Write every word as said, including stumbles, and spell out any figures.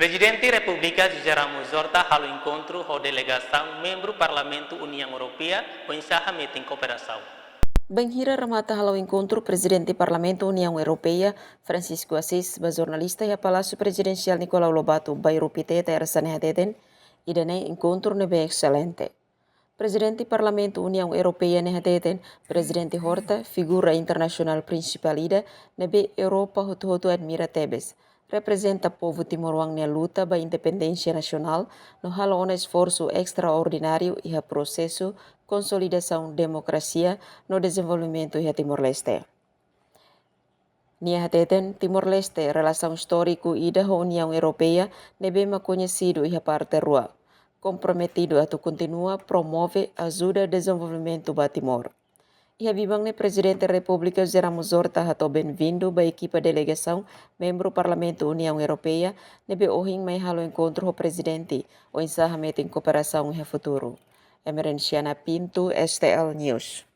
Prezidente Repúblika José Ramos Horta halo enkontru ho delegasaun membru Parlamentu Uniaun Europeia oinsá hametin kooperasaun. Bainhira remata halo enkontru, Prezidente Parlamentu Uniaun Europeia Francisco Assis ba jornalista iha Palásiu Prezidensiál Nicolau Lobato, Bairru Piteta, Ersa ne'e hateten, ida-ne'e enkontru ne'ebé excelente. Prezidente Parlamentu Uniaun Europeia ne'e hateten, Prezidente Horta figura internasionál prinsipál ida ne'ebé Europa hotu-hotu admira tebes. Reprezenta povu timoroan nia luta ba independénsia nasionál no halo ona esforsu estraordináriu iha prosesu konsolidasaun demokrasia no dezenvolvimentu iha Timor-Leste. Nia hateten, Timor-Leste relasaun istóriku ida ho Uniaun Europeia ne'ebé mak koñesidu iha parte rua, komprometidu atu kontinua promove ajuda dezenvolvimentu ba Timor. Iha biban ne'e Prezidente Repúblika José Ramos Horta hato'o benvindu ba ekipa delegasaun membru Parlamentu Uniaun Europeia ne'ebé ohin mai halo enkontru ho Prezidente oinsá hametin kooperasaun iha futuru. Emerenciana Pinto, S T L News.